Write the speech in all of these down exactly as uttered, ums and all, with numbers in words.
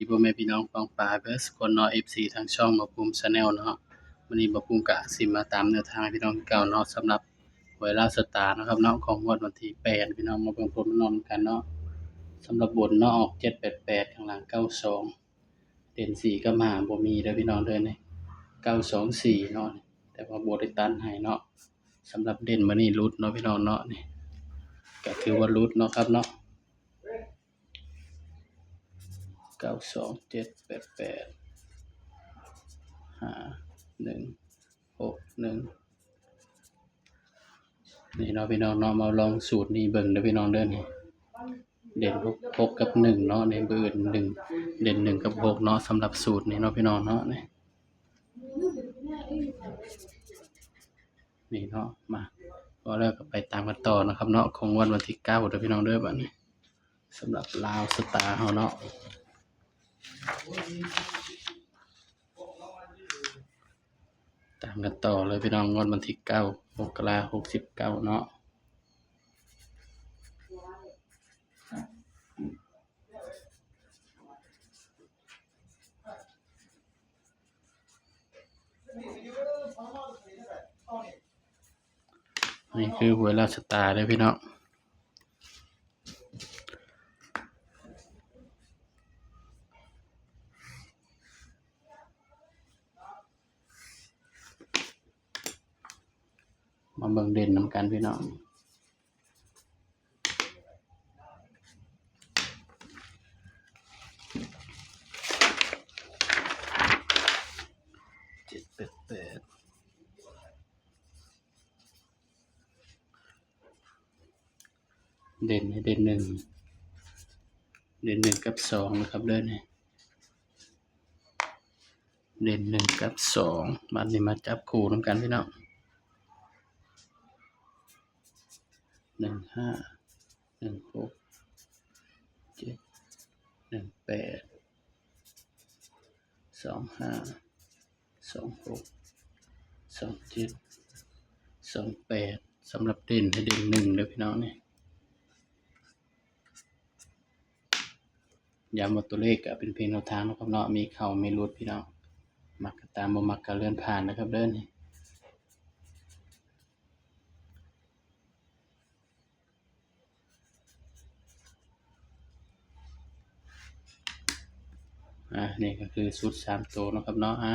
ดีพ่อแม่พี่น้องป้องปายเบิดสุคนเนาะ เอฟซี ทางช่องบ่าวภูมิ Channel เนาะ มื้อนี้บ่าวภูมิกะสิมาตามแนวทางให้พี่น้องคือเก่าเนาะ สำหรับหวยลาวสตาร์นะครับเนาะ ของงวดวันที่แปด พี่น้องมาเบิ่งผลมานำกันเนาะ สำหรับบนเนาะ ออก เจ็ดแปดแปด ข้างล่าง เก้าสอง เด่น สี่ กับ ห้า บ่มีเด้อพี่น้องเด้อนี่ เก้าสองสี่ เนาะ แต่ว่าบ่ได้ตัดให้เนาะ สำหรับเด่นมื้อนี้หลุดเนาะพี่น้องเนาะ นี่ ก็ถือว่าหลุดเนาะครับเนาะ เก้าสองเจ็ดแปดแปด ห้าหนึ่งหกหนึ่ง นี่เนาะพี่น้องเนาะ มาลองสูตรนี้เบิ่งเด้อพี่น้องเด้อนี่ เด่นหก หกกับหนึ่งเนาะ ในเบอร์หนึ่ง เด่นหนึ่งกับหกเนาะ สำหรับสูตรนี้เนาะพี่น้องเนาะ นี่ นี่เนาะ มา พอแล้วก็ไปตามกันต่อนะครับเนาะ ของงวดวันที่เก้าเด้อพี่น้องเด้อ บัดนี้ สำหรับลาวสตาร์เฮาเนาะ ตามกันต่อเลยพี่น้อง งวดวันที่เก้า มกราคม หกสิบเก้า เนาะ นี่คือหวยลาวสตาร์เด้อพี่น้อง มาเบิ่งเด่นนำกันพี่น้อง เจ็ดแปดแปด เด่นให้เด่นหนึ่ง เด่นหนึ่งกับสองนะครับเด้อนี่ เด่นหนึ่งกับสอง บัดนี้มาจับคู่นำกันพี่น้อง หนึ่งห้า หนึ่งหก เจ็ด หนึ่งแปด สองห้า สองหก สองเจ็ด สองแปด สำหรับเด่นให้เด่นหนึ่งเด้อพี่น้องนี่ ย้ำว่าตัวเลขก็เป็นเพียงแนวทางนะครับเนาะ มีเข้ามีหลุดพี่น้อง มักก็ตาม บ่มักก็เลื่อนผ่านนะครับเด้อนี่ อ่า นี่ก็คือชุดสามตัวเนาะครับเนาะ อ่า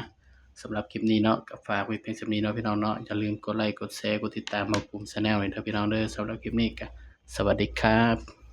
สำหรับคลิปนี้เนาะ ก็ฝากไว้เพียงส่ำนี้เนาะพี่น้องเนาะ อย่าลืมกดไลค์ กดแชร์ กดติดตามบ่าวภูมิ Channel นี่เด้อพี่น้องเด้อ สำหรับคลิปนี้ก็สวัสดีครับ